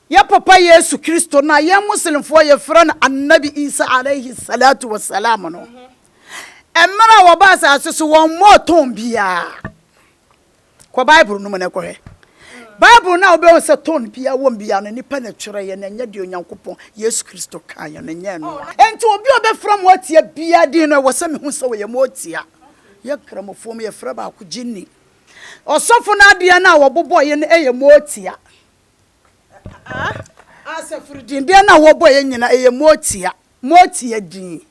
Yɛ papa Yesu Kristo no a yɛn Muslimfoɔ yɛfrɛ no Annabi Isa alaihi salatu wa salam no, mmerɛ a wɔbaa asase so wɔmmɔɔ tone biara. Kɔ Bible no mu na kɔhwɛ. Bible no a wobɛhu sɛ tone biara wɔ mu biara no, nnipa na ɛtwerɛeɛ na ɛnyɛ deɛ Onyankopɔn, Yesu Kristo kaeɛ no, ɛnyɛ ɛno. Enti obi a ɔbɛfrɛ moatia biara din no, ɛwɔ sɛ mehu sɛ ɔyɛ moatia. Yɛn Nkramofoɔ mu yɛfrɛ baako Jinni. Ɔsɔfo no adeɛ no a wɔbobɔeɛ no yɛ moatia. Asafo din deɛ no a wɔbɔeɛ nyinaa ɛyɛ moatia. Moatia din.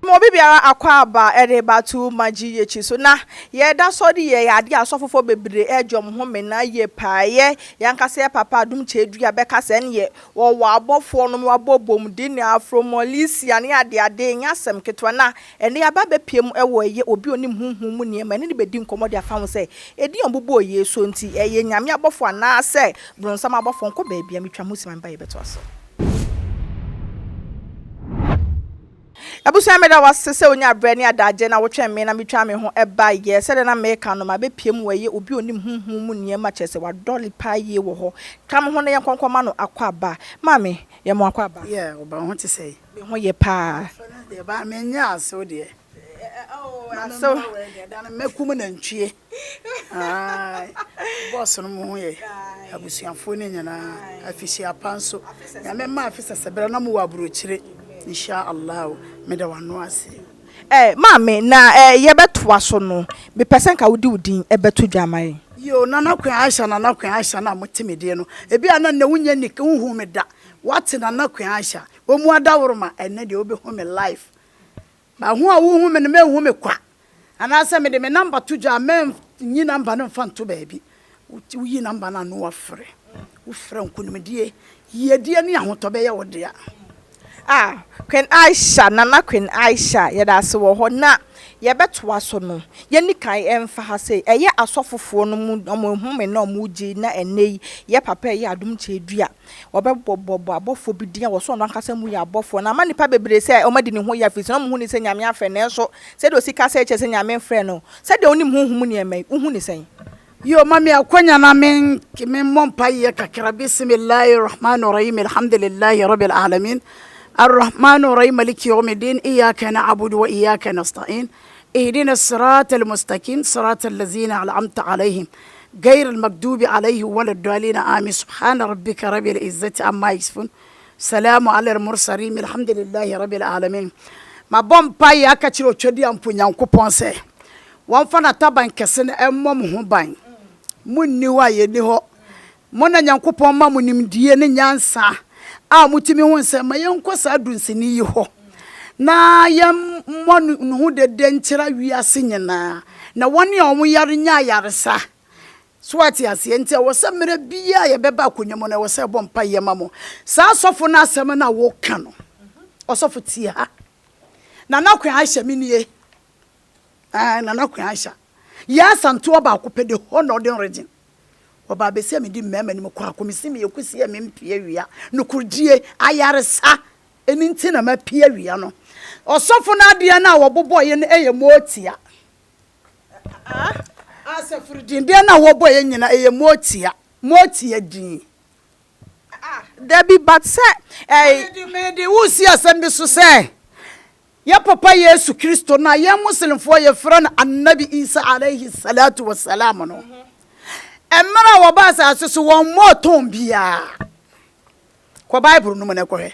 Ma obi biara akwaaba de ba to ma GH so na yɛda sɔ de yɛ adeɛ a asɔfofoɔ bebree regye wɔn ho mena yie paa yɛ yɛn ankasa yɛ papa Adom Kyedua bɛka sɛ ɛneɛ wɔwɔ abɔfoɔ nom wɔabɔ bom de ne afromɔlisia ne adeade nyɛ asɛm ketewa na ɛnɛ yɛaba abɛpue mu wɔ ɛyɛ obi a ɔnim honhom mu nneɛma ɛne no bɛdi nkɔmmɔ de afa ho sɛ ɛdin a wɔbobɔɔ yei so nti ɛyɛ Nyame abɔfoɔ anaasɛ bronsam abɔfoɔ nkɔ baabia metwa mo si ma meba yɛbɛtoa so. Abusua meda wo ase sɛ wonya berɛ ne adagyeɛ na wotwɛn me na metwaa me ho baeɛ. Sɛdeɛ na meka no, mabɛpue mu wɔ ɛyɛ obi a ɔnim honhom mu nneɛma kyerɛ sɛ wadɔle paa yie wɔ hɔ. Ka me ho na yɛnkɔ nkɔma no akwaaba. Maame, yɛma wo akwaaba. Yeah, ɔba wo ho te sɛn? Me ho yɛ paa. Afei no deɛ ba menyɛ asew deɛ. Asew. Da no mɛkum nantwie. Ae, boss no mo ho yɛ, abusuafoɔ no nyinaa, afihyia pa nso. Nyame mma afe sɛsɛberɛ na mowɔ aburokyire. Insha Allah, meda w'ano ase. Eh, maame, na eh, yɛbɛtoa so no, mepɛ sɛ nka wode wo din bɛto dwa ma yɛn. Yoo, Nana Queen Aisha, Nana Queen Aisha no a mote me din no, ebi a na nnɛ wonnya nni, wonhuu me da. Woate Nana Queen Aisha, wɔn mu adaworoma, ɛnnɛ deɛ wobɛhu me live. Ba hu a wohu me no menhu me kwa anaasɛ mede me number to dwa a menyi number no mfa nto baabi. Woyi number no a na woafrɛ. Wofrɛ nkonimdie, yiedie ne ahotɔ bɛyɛ wo dea. Ah Queen Aisha, Nana Queen Aisha yɛdase wɔ hɔ na yɛbɛtoa so no yɛnni kan mfa ha sei ɛyɛ asɔfofoɔ no mu wɔn home na wɔn gye na ɛnnɛ yi yɛ papa ɛyɛ adom kyɛdua Wɔbɛbɔbɔ abɔfoɔ bi din a wɔsɛ ɔno ankasa mu yɛ abɔfoɔ, na ama nnipa bebree sɛ wɔadi ne ho yaw, ɛfiri sɛ na wɔhu no sɛ Nyame afrɛ no, nanso sɛdeɛ ɔsi kasa yi kyerɛ sɛ Nyame mfrɛɛ no. Sɛdeɛ wonim honhom mu nneɛma yi, wohu no sɛn? Yo, ma me akwanya na me mmɔ mpaeɛ kakra, Bisimilahi Rahmani Rahim, Alhamdulilahi Rabil Alamin, Arrahmani Rahim, Maliki Yawmidin, Iyaka na'abudu wa iyaka nasta'in, Ihdina sirata almustakim, sirata allazina an'amta alayhim, Gayr almagdubi alayhim wala ddalina amin subhana rabbika rabbil izzati amma yasifun salamu ala almursalin alhamdulillahi rabbil alamin Mabɔ mpaeɛ aka kyerɛ Otwadiampo Nyankopɔn sɛ wɔmfa n'ataban kɛse no mmɔ mo ho ban. Mo nni hɔ a yɛnni hɔ. Mo na Nyankopɔn ma mo nimdie ne nyansa a motumi hu sɛ ma yɛnkɔ saa dunsini yi hɔ na yɛmmɔ ne ho dede nkyerɛ wiase nyinaa na wɔn a wɔn yare nya ayaresa. So wate aseɛ? Nti ɛwɔ sɛ mmerɛ biara a yɛbɛba akonnwa mu no ɛwɔ sɛ yɛbɔ mpaeɛ ma mo. Saa sɔfo no asɛm no a woka no, ɔsɔfo tie ha. Nana Kwen Aisha me nie. Ɛɛ Nana Kwen Aisha. Yɛ Asantewa baako pɛ, the whole Northern region. Ɔbaa bɛsi a medi mmarima anim kɔ ako, mesi meyɛ kusie a mempue awia. Nokoredie, ayaresa, ɛno nti na mapue awia no. Ɔsɔfo no adeɛ no a wɔbobɔeɛ no yɛ mootia. Asafo din deɛ no a wɔbɔeɛ nyina ɛyɛ mootia, mootia din. Dabi, but sɛ ɛɛ. Mede, mede wo resi asɛm bi so sɛ, Yɛ papa Yesu Kristo no a yɛn Muslimfoɔ yɛfrɛ no Annabi Isa alaihi salatu wa salam no, mmerɛ a wɔbaa asase so wɔmmɔɔ tone biara. Kɔ Bible no mu na kɔhwɛ.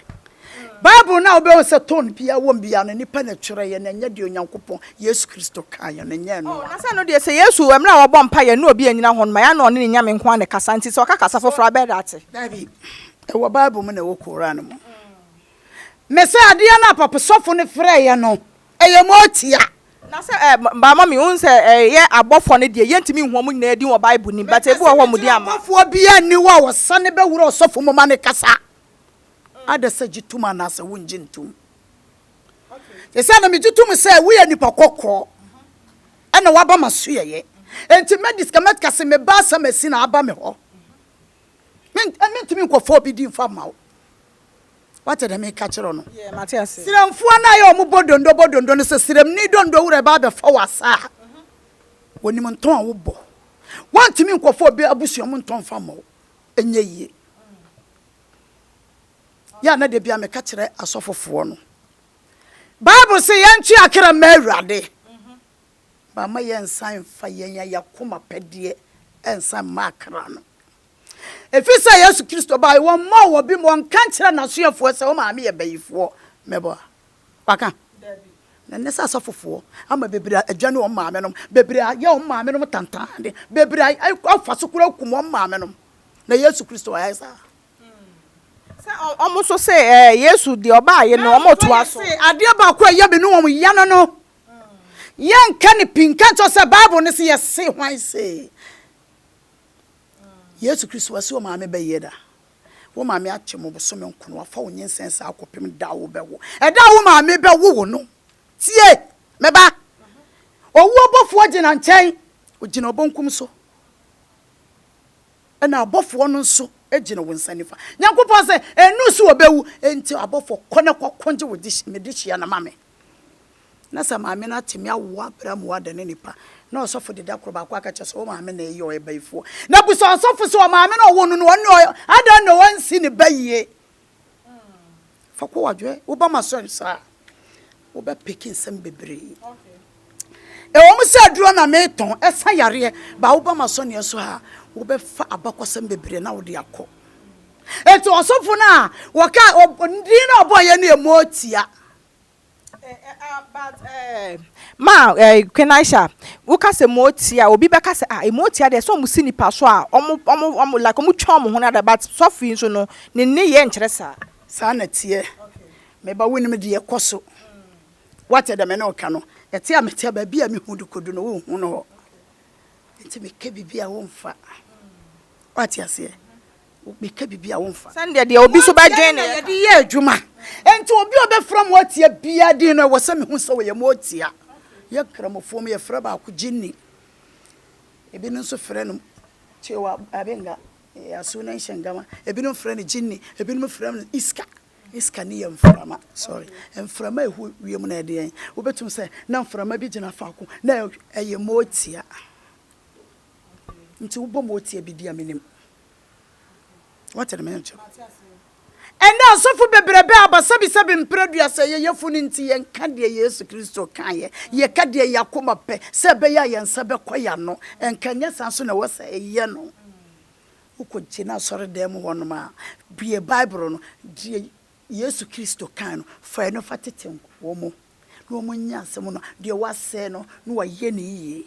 Bible no a wobɛhu sɛ tone biara wɔ mu biara no, nnipa na ɛtwerɛeɛ na ɛnyɛ deɛ Onyankopɔn, Yesu Kristo kaeɛ no, ɛnyɛ ɛno. Oh, na sɛ ɛno deɛ, sɛ Yesu, mmerɛ a ɔbɔ mpaeɛ na obi annyina hɔ no ma, ɛyɛ a na ɔne ne Nyame nko ara na ɛkasa, nti sɛ ɔka kasa foforɔ a, bɛyɛ dɛ ate? Dabi, ɛwɔ Bible mu na ɛwɔ Koran mu. Mese adeɛ no a papa sɔfo no frɛeɛ no, ɛyɛ motia. Na sɛ ɛ ba mummy wohu sɛ ɛyɛ abɔfoɔ no deɛ yɛntumi nhu wɔn nyinaa din wɔ Bible nim but ebi wɔ hɔ a wɔn din amma. Abɔfoɔ biara nni hɔ a wɔsane bɛwura ɔsɔfo mu ma no kasa. Ada sɛ gye tom anaasɛ wongye ntom. Seesei no megye tom sɛ woyɛ nipa kɔkɔɔ ɛna woaba m'asoɛeɛ. Enti mɛdi sika mɛka sɛ me ba asɛm asi na aba me hɔ. Mentumi nkɔfa obi din mfa mma wo. Wate deɛ meka kyerɛ wo no? Yeah, mate ase. Siremfoɔ no a yɛ wɔn bɔ dondo bɔ dondo no, sɛ siremni dondo wura ba abɛfa wo asa a, wɔnim ntɔn a wobɔ. Wontumi nkɔfa obi abusua mu ntɔ mfa mmɔ wo. Ɛnyɛ yie. Yɛ a na da biara meka kyerɛ asɔfofoɔ no. Bible se yɛntwe akra mma Awurade. But mma yɛnsan mfa yɛn akoma pɛdeɛ nsan mma akra no. Ɛfiri sɛ Yesu Kristo baeɛ, wɔmmɔɔ wɔ bi ma ɔnka nkyerɛ n'asuafoɔ sɛ wo maame yɛ bayifoɔ. Mɛboa. Waka? Na ɛnnɛ sɛ asɔfofoɔ ama bebree adwane wɔn maame nom, bebree ayɛ wɔn maame nom tantaande, bebree afa so koraa akum wɔn maame nom. Na Yesu Kristo ayɛ saa. Sɛ wɔn nso se ɛɛ Yesu deɛ ɔbaeɛ no wɔn toa so. Adeɛ baako a ɛyɛ me ne wɔn ya no no, yɛnka no pii nka nkyerɛ sɛ Bible no se yɛse hwan se. Yesu Kristo ɔse wo maame bɛyɛ da. Wo maame akyem wo bosome nkono, wafa wo nyinsɛn saa kɔpem da a wobɛwo. Ɛda a wo maame bɛwo wo no, tie, me ba, owuo bɔfoɔ gyina nkyɛn, ɔgyina ɔbɔnkum so, ɛna abɔfoɔ no nso gyina wo nsa nifa. Nyankopɔn sɛ, ɛnnu so wɔbɛwu, enti abɔfoɔ kɔ na kɔko gye wo me dehyeɛ no ma me. Na sɛ maame no atumi awo abrɛ ama wadane nipa, na ɔsɔfo de da koro baako aka kyerɛ sɛ wo maame na ɛyɛ ɔyɛ bayifoɔ. Na busa ɔsɔfo sɛ ɔmaame na ɔwo no no ɔne ɔyɛ adɛn na wansi ne ba yie. Fa kɔ wadwoɛ, woba ma sɔre saa wobɛpeke nsɛm bebree. Ɛwɔ mu sɛ aduro na metɔn ɛsa yareɛ, ba woba ma sɔneɛ so a wobɛfa abakɔsɛm bebree na wode akɔ. Enti ɔsɔfo no a wɔka din na ɔbɔɔyɛ no yɛ Motia. But ma Queen Aisha, wo ka sɛ motia a, obi bɛka sɛ ah motia deɛ sɛ ɔmo si nipa so a ɔmo ɔmo ɔmo like ɔmo twa ɔmo ho no ada but sɔfo yi nso no ne nneyɛɛ nkyerɛ saa. Saa na ɛteɛ me ba wonim deɛ ɛkɔ so woate deɛ me ne wo ka no ɛte a mete a baabi a mehu de kɔdu no wonhu no hɔ nti meka biribi a womfa woate aseɛ Meka biribi a womfa. Sɛndeɛ deɛ obi nso bɛdwen ne yɛde yɛ adwuma. Enti obi a ɔbɛfrɛ moatia biara din no, ɛwɔ sɛ mehu sɛ ɔyɛ moatia. Yɛ Nkramofoɔ mu, yɛfrɛ baako Jinni. Ebinom nso frɛ no Chewa Abenga, Asunan Shangama. Ebinom frɛ no Jinni, ebinom frɛ no Iska. Iska ne yɛ mframa. Sorry. Mframa a ɛhu wiem no ɛdeɛn? Wobɛtumi sɛ na mframa bi gyina faako na ɛyɛ moatia. Nti wobɔ moatia bi di a menim. Wate ne mekyerɛ? Ɛnnɛ asɔfo bebrebe aba sɛbisɛbi mprɛdua sɛ yɛyɛ funu nti yɛnka deɛ Yesu Kristo kaeɛ, yɛka deɛ yɛn akoma pɛ sɛ ɛbɛyɛ a yɛn nsa bɛkɔ yɛn ano. Ɛnka nyɛ saa nso na ɛwɔ sɛ ɛyɛ no. Wokɔgyina asɔredan mu hɔnom a, bue Bible no, deɛ Yesu Kristo kae no, fa ɛno fa tete wɔn na wɔnyɛ asɛm no, deɛ wɔasɛe no na wɔayɛ no yie.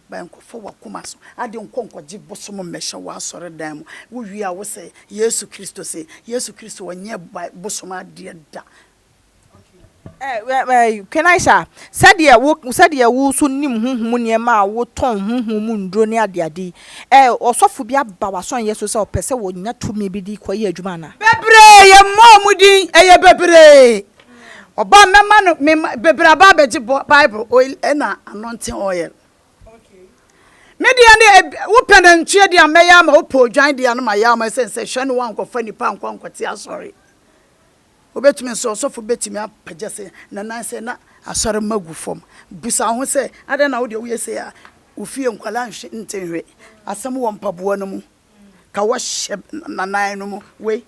Ba nkɔfa w'akoma so ade nkɔ nkɔgye bosom mmɛhyɛ w'asɔredan mu. Wowie a wosɛ Yesu Kristo se, Yesu Kristo ɔnyɛ bosom adeɛ da. Queen Aisha, sɛdeɛ wo sɛdeɛ wo nso nim honhom mu nneɛma a wotɔn honhom mu nnuro ne adeade yi, ɔsɔfo bi aba w'asɔnyɛ so sɛ ɔpɛ sɛ ɔnya tumi bi de kɔyɛ adwuma anaa? Bebree, yɛmmɔɔ mo din, ɛyɛ bebree. Ɔba mɛma no me ma bebree aba abɛgye bɔ bible oil ɛna anointing oil. Me deɛ ne wopɛ nantwie deɛ a mɛyɛ ama wopɛ odwan deɛ no mayɛ ama ɛsɛ sɛ hwɛ no wankɔfa nipa ankɔ ankɔte asɔre. Wobɛtumi nso ɔsɔfo bɛtumi apagya sɛ nanan sɛ na asɔre ma gu fam. Busa ho sɛ adɛn na wo deɛ woyɛ sei a wo fie nkwadaa nhwe nte nhwe asɛm wɔ mpaboa no mu. Ka wɔhyɛ nanan no mu wei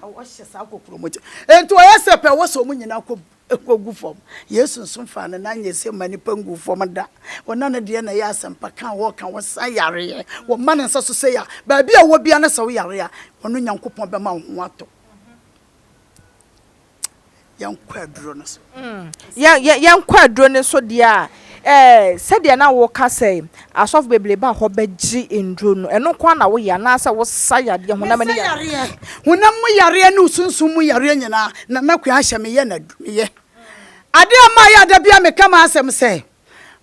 ka wɔhyɛ saa kokuromoti. Enti ɔyɛ sɛ pɛ wɔ sɛ wɔn nyinaa kɔ kɔgu fam. Yesu nso faa ne nan nyɛ sɛ ma nnipa ngu fam da. Ɔna ne deɛ na ɛyɛ asɛmpa ka a wɔka wɔsa yareɛ. Wɔma ne nsa so sɛ a baabi a wɔ bia no sɛ woyare a ɔno Nyankopɔn bɛma wo ho atɔ. Yɛnkɔ aduro no so. Yɛn, yɛn, yɛnkɔ aduro no so deɛ a, ɛɛ, sɛdeɛ na woka sɛ asɔfo bebree ba hɔ bɛgye nnuro no, ɛno nko ara na woyɛ anaasɛ wosa yadeɛ, honam ani Mesa yareɛ, honam mu yareɛ ne sunsum mu yareɛ nyinaa, Nana Kua ahyɛ meyɛ na meyɛ. Adeɛ a mayɛ a da biara meka m'asɛm sɛ,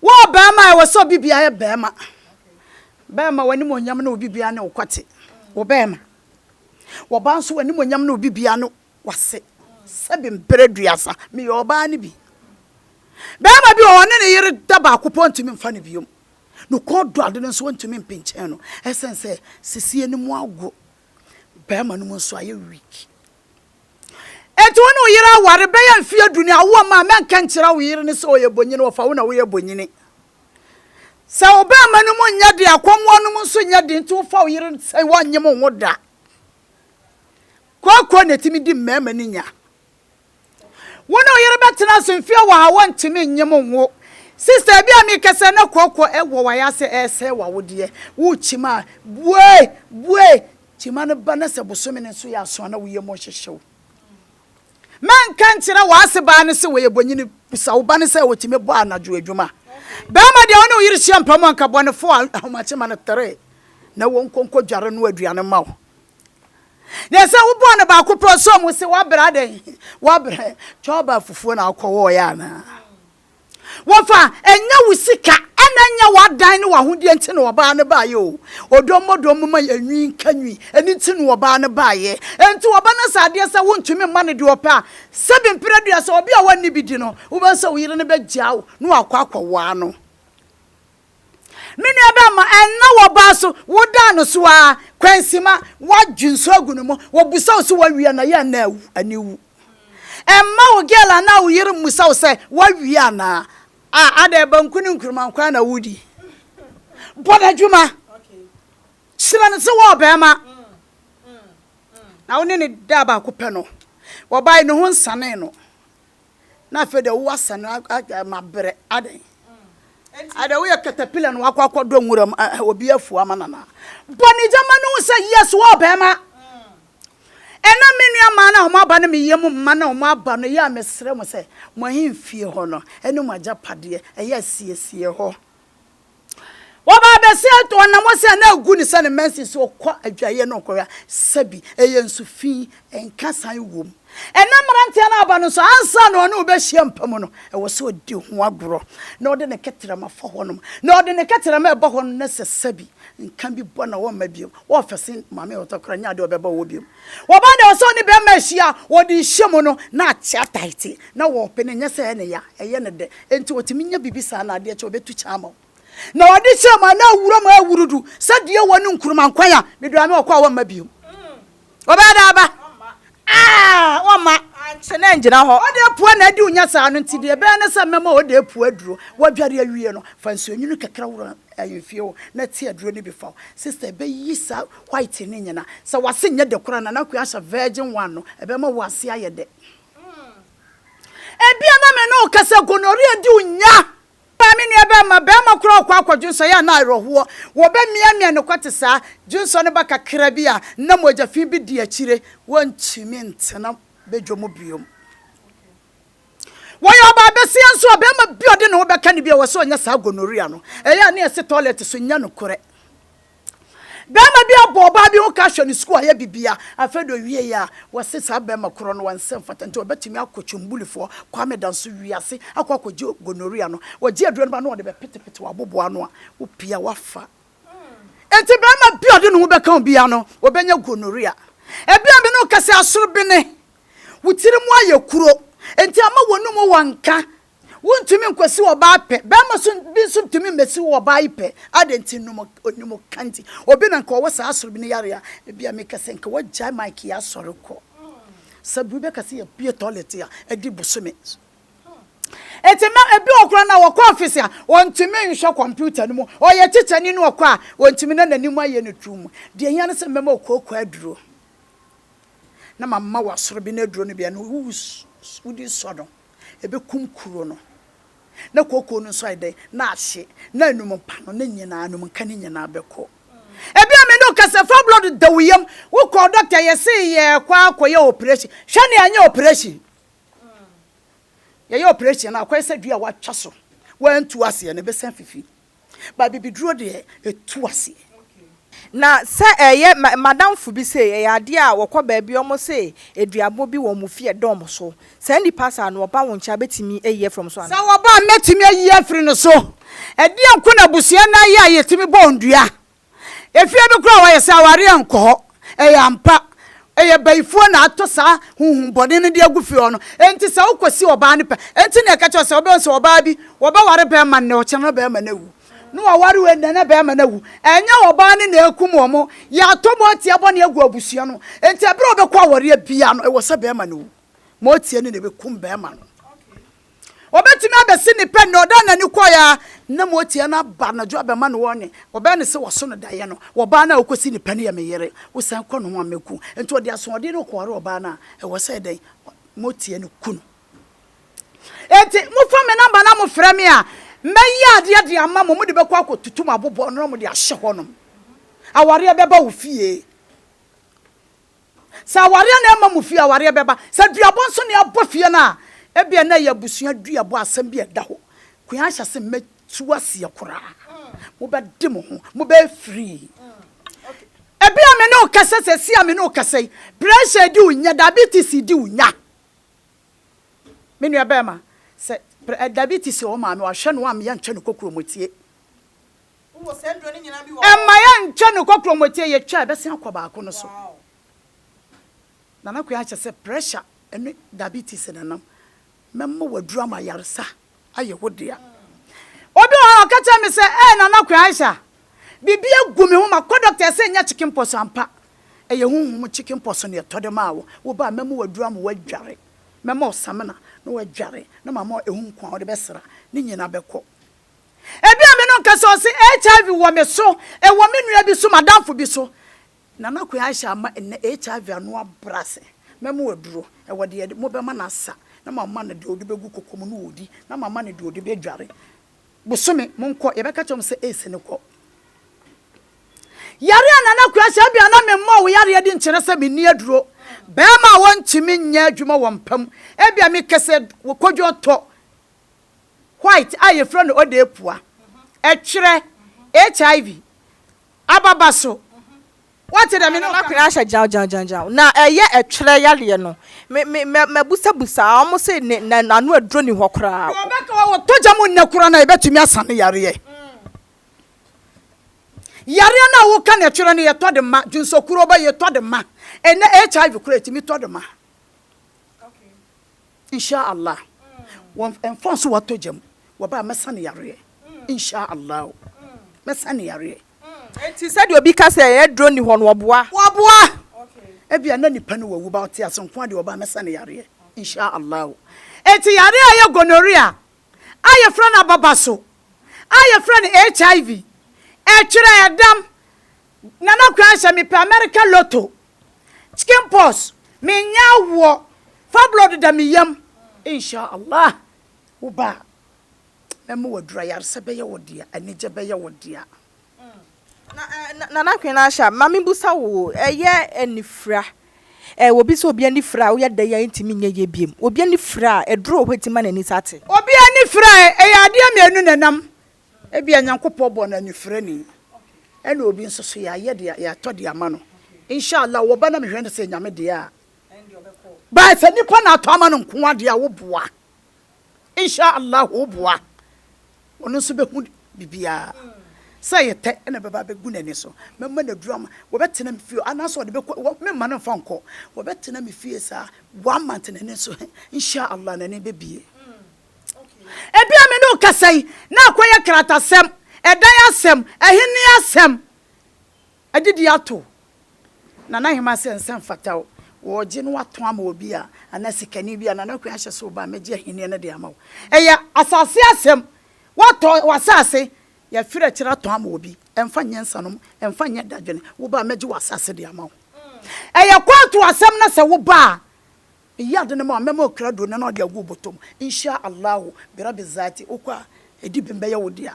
wo ɔbarima a ɛwɔ sɛ obi biara yɛ barima. Barima w'animuonyam ne obi biara ne wo kwate, wo barima. Ɔbaa nso w'animuonyam ne obi biara ne Wase, sɛbe mprɛ duasa, meyɛ ɔbaa no bi. Barima bi wɔ hɔ, ɔne ne yere da baako pɛ, ɔntumi mfa no biom. Ne kɔn dɔ ade no nso, ɔntumi mpinkyɛn no. Ɛsiane sɛ sisie no mu ago, barima no mu nso ayɛ weak. Enti wo ne wo yere aware bɛyɛ mfeɛ du ni, awoɔ mma a, mɛnka nkyerɛ wo yere no sɛ ɔyɛ bonyini, ɔfa wo na woyɛ bonyini. Sɛ wo barima no mu nyɛ den a, kɔmmoa no mu nso nyɛ den nti wofa wo yere sɛ wɔnyem wo da. Kooko na ɛtumi di mmarima no nya. Wo ne wo yere bɛtena ase mfeɛ wɔ ha wɔntumi nyem nwo. Sister ebi a mekasa na kooko wɔ w'ayase ɛresɛe w'awodeɛ. Wokyim a, bue! Bue! Kyima no ba na sɛ bosome no nso yɛ aso a na wo yam hyehye wo. Mɛnka nkyerɛ w'asebaa no sɛ wɔyɛ bonyini, bisa wo ba no sɛ ɔtumi bɔ anadwo adwuma. Barima deɛ wo ne wo yere hyia mpa mu anka bɔnefo a ahomakye ma no tere na wɔnkɔ nkɔdware no aduane ma wo. Na sɛ wobɔɔ no baako pɛ ɔsɔ mu se wabrɛ adɛn? Wabrɛ twɔba fufuo na akɔwɔɔyɛ anaa? Wɔfa, ɛnyɛ wo sika ɛna ɛnyɛ w'adan ne w'ahodeɛ nti na ɔbaa no baeɛ o. Ɔdɔ mmɔdɔ mu ma enwi nka nwi, ɛno nti na ɔbaa no baeɛ. Enti ɔba no sɛ adeɛ sɛ wontumi mma no deɛ ɔpɛ a, sɛbi mprɛ aduasa obi a wanni bi di no, wobɛhu sɛ wo yere no bɛgyaa wo na wakɔ akɔwaa no. Me nua bɛrima, ɛnna wɔbaa so, wodaa no so ara, kwansima, woadwe nsu agu ne mu, wɔbusa wo sɛ woawie anaa, yɛ anaa awu, aniwu. Ɛmma wo girl anaa wo yere mmusa wo sɛ woawie anaa. Ah, adɛn, banku ne nkruma nko ara na wodi? Bɔ no adwuma. Kyerɛ no sɛ wɔɔ bɛrima. Na wo ne no da baako pɛ no, wɔbae ne ho nsanee no. Na afei deɛ wowɔ asa no mabrɛ adɛn adɛn woyɛ katapila na wakɔ akɔdɔ nwura mu obi afu ama nana bɔ ne gya ma no hu sɛ yes wɔ bɛrima ɛna me nua maa no a wɔn aba no me yam mma na wɔn aba no yɛ a mesrɛ mo sɛ mo ahemfie hɔ no ɛne mo agyapadeɛ ɛyɛ asiesie hɔ Wɔba abɛsɛ ɔnam hɔ sɛ na agu ne sɛ ne mɛnse so ɔkɔ adwaeɛ na ɔkɔhwɛ a sɛbi ɛyɛ nsu fi nka san wom. Ɛnɛ mmeranteɛ no aba no nso ansa na ɔne wo bɛhyia mpa mu no ɛwɔ sɛ ɔdi ho agorɔ na ɔde ne kɛtrɛma fa hɔnom na ɔde ne kɛtrɛma ɛbɔ hɔ no na sɛ sɛbi nka bi bɔ na wɔmma biom wɔfɛ se maame ɔtɔ koraa nyɛ adeɛ ɔbɛba wɔ biom. Wɔba deɛ ɔsɛ ɔne bɛrima ahyia a wɔde hyɛ mu no na akyɛ ataete na wɔpene nyɛ sɛ ɛyɛ ne ya ɛyɛ ne dɛ enti ɔtumi nya biribi saa na adeɛ kyɛ ɔbɛtu kyɛ ama wo na ɔde hyɛ mu a na awura mu awurudu sɛ deɛ wɔ ne nkuruma nkwan a meduame ɔkɔ a wɔmma biom ɔbɛyɛ dɛ aba ah wɔmma Ankye na angyina hɔ. Ɔde apua na adi wo nya saa no nti deɛ ɛbɛyɛ ne sɛ mɛma ɔde apua aduro wadware awie no fa nsuonwunu kakra wura ahemfie hɔ na te aduro no bi fa wo sister ɛbɛyi saa white no nyina sɛ wase nyɛ dɛ koraa Nana Akua ahyɛ virgin one no ɛbɛma wase ayɛ dɛ ebia na me ne wo kasa gonorrhea di wo nya Paa me nua bɛɛma, bɛɛma koraa ɔkɔ akɔ dwonsɔ yɛ a na awerɛhoɔ, wɔbɛ miamia no kɔ te saa, dwonsɔ no ba kakra bi a na mogya fi bi di akyire, wɔntumi ntena badwa mu biom. Wɔyɛ ɔbaa bɛsia nso a bɛɛma bi a ɔde ne ho bɛka no bi a ɛwɔ sɛ ɔnya saa gonorrhea no, ɛyɛ a na yɛse toilet so nyɛ nokorɛ. Barima bi abɔ ɔbaa bi ho ka ahwɛ no sukuu ayɛ bibia, afei de ɔwieɛ a, wɔse saa barima korɔ no wansɛ mfata nti ɔbɛtumi akɔ Kyombulifoɔ, Kwame Danso wiase akɔ akɔgye gonorrhea no. Wɔgye aduro no ba na wɔde bɛpetepete w'aboboa ano a, wopie a woafa. Enti barima bi a ɔde ne ho bɛka wo biara no, ɔbɛnya gonorrhea. Ebia me ne wo kasa yi asorobene, wo tiri mu ayɛ kuro, enti ama w'anum wɔ nka. Wontumi nkosi ɔbaa pɛ. Barima so bi nso ntumi mmesi wo ɔbaa yi pɛ. Adɛn nti? Nom onim ka nti. Obi na nka ɔwɔ saa asorobene yare a, ebia meka sɛ nka wagyae mic yi asɔre kɔ. Sɛ bi wobɛka sɛ yɛbue toilet a, adi bosome. Enti ma ebi wɔ koraa na wɔkɔ office a, wɔntumi nhwɛ computer no mu. Ɔyɛ tikyani na ɔkɔ a, wɔntumi na n'anim ayɛ no tumm. Deɛ ehia ne sɛ mɛma okooko aduro na mama wo asorobene aduro no bi a na wode sɔ no. Ɛbɛkum kuro no, na kookoo no nso ayɛ dɛn? Na ahye, na anum mpa no, ne nyinaa, anum nka no nyinaa bɛkɔ. Ebia me ne wo kasa, fibroid da wo yam, wokɔɔ dɔkta, yɛse yɛrekɔ akɔyɛ operation. Hwɛ nea anyɛ operation. Yɛyɛ operation no, akɔyɛ sɛ dua a wɔatwa so, wɔantu aseɛ no, ɛbɛsan afifi. But abibiduro deɛ ɛtu aseɛ. Na sɛ ɛyɛ m'adamfo bi sei, ɛyɛ adeɛ a wɔkɔ baabi a wɔse aduabɔ bi wɔ wɔn fie ɛdɔ wɔn so. Saa nipa saa no ɔba wo nkyɛn a bɛtumi ayi afiri wɔn so anaa? Sɛ wɔba a mɛtumi ayi afiri no so. Ɛdeɛn nko na abusua no ayɛ a yɛtumi bɔ wɔn dua? Efie bi koraa wɔyɛ sɛ awareɛ nkɔ hɔ. Ɛyɛ ampa. Ɛyɛ bayifoɔ na ato saa honhom bɔne no de agu fie hɔ no. Enti sɛ wokɔsi ɔbaa no pɛ, enti na ɛka kyerɛ wo sɛ wobɛhu sɛ ɔbaa bi, wɔbɛware bɛrima nnɛ, ɔkyena na bɛrima no awu. Na waware wei nnɛ na bɛrima no awu. Ɛnyɛ ɔbaa no na ɛkum wɔn. Yɛatɔ moatia bɔne agu abusua no. Enti ɛberɛ a wobɛkɔ awareɛ biara no, ɛwɔ sɛ bɛrima no wu. Moatia no na ɛbɛkum bɛrima no. Ɔbɛtumi abɛsi ne pɛ nnɛ, ɔdan n'ani kɔeɛ ara. Na moatia no aba anadwo abɛma no wɔne. Wɔbɛyɛ no sɛ wɔso no daeɛ no. Ɔbaa no a wokɔsi ne pɛ no yɛ me yere. Wosan kɔ ne ho a, mɛku wo. Enti ɔde asoɔden no kɔware ɔbaa no a, ɛwɔ sɛ dɛn? Motia no ku no. Enti mofa me nɔmba na mofrɛ me a, mɛyɛ adeɛ de ama mo. Mode bɛkɔ akɔtutu mo aboboano na mode ahyɛ hɔnom. Awareɛ bɛba wo fie. Sɛ awareɛ na ɛmma mo fie a, awareɛ bɛba. Sɛ duabɔ nso na ɛbɔ fie no a, ebia na ɛyɛ abusua duabɔ asɛm bi a ɛda hɔ. Kua ahyɛ se mɛtu aseɛ koraa. Mobɛde mo ho, mobɛyɛ free. Ebia me ne wo kasa seesei a me ne wo kasa yi, pressure di wo nya, diabetes di wo nya. Me nua bɛrima, sɛ diabetes wɔ wo maame, wahwɛ no ammea ntwa no kokuromɔtie. Ɛmma yɛntwa no kokuromɔtie, yɛtwa a ɛbɛsen akɔ baako no so. Nana Kweah kyerɛ sɛ pressure ne diabetes na ɛnam. Mɛma wo aduru ama ayaresa ayɛ wo dea. Obi wɔ hɔ a ɔka kyerɛ me sɛ, Ee Nana Kweah Aisha, biribi agu me ho, makɔ doctor ɛsɛ nyɛ chicken pox ampa. Ɛyɛ honhom mu chicken pox na yɛtɔ de maa wo. Woba a mɛma wo aduru ama woadware. Mɛma wo samina na woadware na mama wo ɛho nku a wode bɛsra. Ne nyinaa bɛkɔ. Ebia me no nka sɛ ɔse HIV wɔ me so, ɛwɔ me nua bi so, m'adamfo bi so. Nana Kweah Aisha ama nnɛ HIV ano abrɛ ase. Mɛma wo aduro, ɛwɔ deɛ mobɛma no asa, na mama no deɛ ɔde bɛgu koko mu na ɔdi, na mama no deɛ ɔde bɛdware. Bosome, monkɔ, yɛbɛka kyerɛ mo sɛ AIDS no kɔ. Yare a Nana Kweah Aisha, ebia na memmɔɔ wo yareɛ din nkyerɛ sɛ menni aduro. Barima a ɔntumi nyɛ adwuma wɔ mpa mu, ebia mekɛsɛ Kojo tɔ white a yɛfrɛ no odeepua, ɛtwerɛ, HIV, ababa so. Woate deɛ me ne wo Nana ka Kwena no? ahyɛ gyaw gyaw gyaw gyaw na ɛyɛ ɛtwerɛ yareɛ no me me mɛ mɛbusabusa wɔn se ne na n'ano aduro ni hɔ koraa. Deɛ ɔbɛka wɔ wɔtɔ gya mu nnɛ koraa no a yɛbɛtumi asa no yareɛ. Yareɛ no a woka no ɛtwerɛ no yɛtɔ de ma, dwonsɔkuro ba yɛtɔ de ma, ɛnnɛ HIV koraa yɛtumi tɔ de ma. Insha Allah wɔ mfa nso watɔ gya mu wɔba a mɛsa no yareɛ Insha Allah mɛsa no yareɛ. Enti sɛdeɛ obi ka sɛ aduro nni hɔ no ɔboa? Ɔboa! Ebia na nipa no wawu but ɔte ase nko ara deɛ ɔba a mɛsa no yareɛ Insha Allah. Enti yareɛ a ɛyɛ gonorrhea a yɛfrɛ no ababaso a yɛfrɛ no HIV ɛtwerɛ ɛdam Nana Kwan hyɛ mepɛ America lotto Chicken pox mennya awoɔ fibroid da me yam Insha Allah wo ba a mɛma wo aduru ayaresa bɛyɛ wo dea anigye bɛyɛ wo dea. Na Nana Queen Asha ma me busa wo o ɛyɛ anifira ɛ obi sɛ obi ani fira a woyɛ dɛn a ɛntumi nyɛ yie biom obi ani fira a aduro wɔ hɔ ɛtumi ma n'ani sa te. Obi ani fira ɛ ɛyɛ adeɛ mmienu na ɛnam Ebia Nyankopɔn bɔɔ no anifirani, ɛna obi nso so yɛayɛ de yɛatɔ de ama no. Insha Allah wɔba na mehwɛ no sɛ Nyame deɛ a, but sɛ nipa na atɔ ama no nko adeɛ a woboa. Insha Allah woboa. Ɔno nso bɛhu biribiara. Sɛ ɛyɛ tɛ ɛna ɛbɛba abɛgu n'ani so. Mɛma no aduru ama, wɔbɛtena me fie anaasɛ ɔde bɛkɔ, memma no mfa nkɔ. Wɔbɛtena me fie saa one month n'ani nso, Insha Allah n'ani bɛbie. Ebia me ne wo kasa yi na akɔyɛ kratasɛm, ɛdan asɛm, ahenni asɛm, adidi ato Nana Hemaa sɛ nsa mfata wo, wɔregye na woatɔn ama obi a, anaa sikani bi a, Nana Akua ahyɛ sɛ wo ba a, mɛgye ahenni no de ama wo. Ɛyɛ asase asɛm, woatɔ w'asase, yɛafiri akyiri atɔn ama obi, ɛmfa nyɛ nsanom, ɛmfa nyɛ dadwene, wo ba a, mɛgye w'asase de ama wo. Ɛyɛ kɔɔto asɛm na sɛ wo ba a, Meyi ade no ma wo, mɛma wo krado no na ɔde agu wo bɔtɔ mu. Insha Allahu, birabi zaati, wokɔ a, ɛdi bem bɛyɛ wo dea.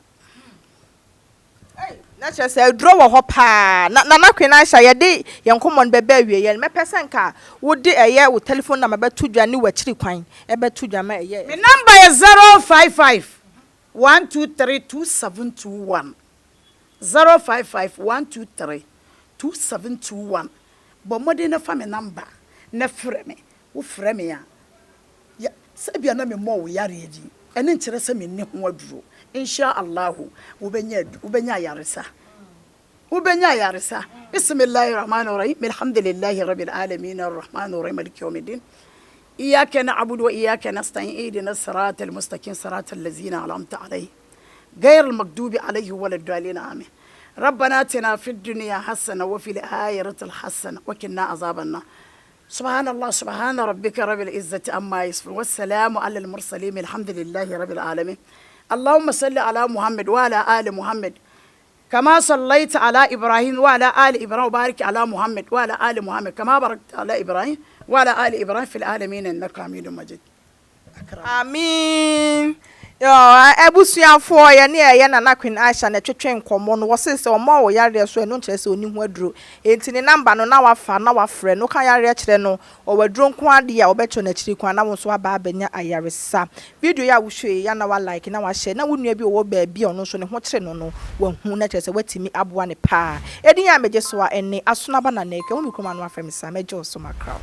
Ei, na kyerɛ sɛ aduro wɔ hɔ paa. Na Nana Queen Aisha, yɛde yɛn nkɔmmɔ no bɛba awieɛ no, mɛpɛ sɛ nka wode ɛyɛ wo telephone number bɛto dwa ne w'akyiri kwan bɛto dwa ma ɛyɛ. Me number yɛ 055 123 2721, 055 123 2721. Bɔ mmɔden na fa me number na frɛ me. Wo frɛ me a, yɛ, sɛ ebia na me mmɔɔ wo yareɛ din, ɛno nkyerɛ sɛ menni ho aduro. Insha Allahu, wobɛnya adu, wobɛnya ayaresa. Wobɛnya ayaresa. Bismillahi rahmani rahim, Alhamdulillahi rabbil alamin, arrahmani rahim, maliki yawmiddin. Iyaka na'budu wa iyaka nasta'in, ihdina siratal mustaqim, siratal lazina an'amta alayhim. غير المغضوب عليه ولا الضالين آمين ربنا اتنا في الدنيا حسنة وفي الآخرة الحسنة وقنا عذاب النار سبحان الله سبحان ربك رب العزة عما يصفون والسلام على المرسلين الحمد لله رب العالمين. Allahumma salli ala Muhammad wa ala ali Muhammad kama sallaita ala Ibrahim wa ala ali Ibrahim wa barik ala Muhammad wa ala ali Muhammad kama barakta ala Ibrahim wa ala ali Ibrahim fil alamin innaka Hamidum Majid. Ameen. Abusuafoɔ, yɛne ɛyɛ Nana Queen Aisha na ɛtwetwe nkɔmmɔ no. Wɔse sɛ ɔmɔ wo yareɛ so, ɛno nkyerɛ sɛ ɔni ho aduro. Enti ne number no na wafa na wafrɛ no, woka yareɛ kyerɛ no, ɔwɔ aduro nko adeɛ a ɔbɛkyerɛ no akyiri kwan na wo nso aba abɛnya ayaresa. Video yi a wohwɛ yi, ya na wa like na wahyɛ na wo nua bi ɔwɔ baabi a ɔno nso ne ho kyere no no wahu na kyerɛ sɛ watumi aboa ne paa. Edin a megye so a ɛne Asonaba Nana Akua. Wo me kurom ano afrɛ me saa, mɛgye wo so makraw.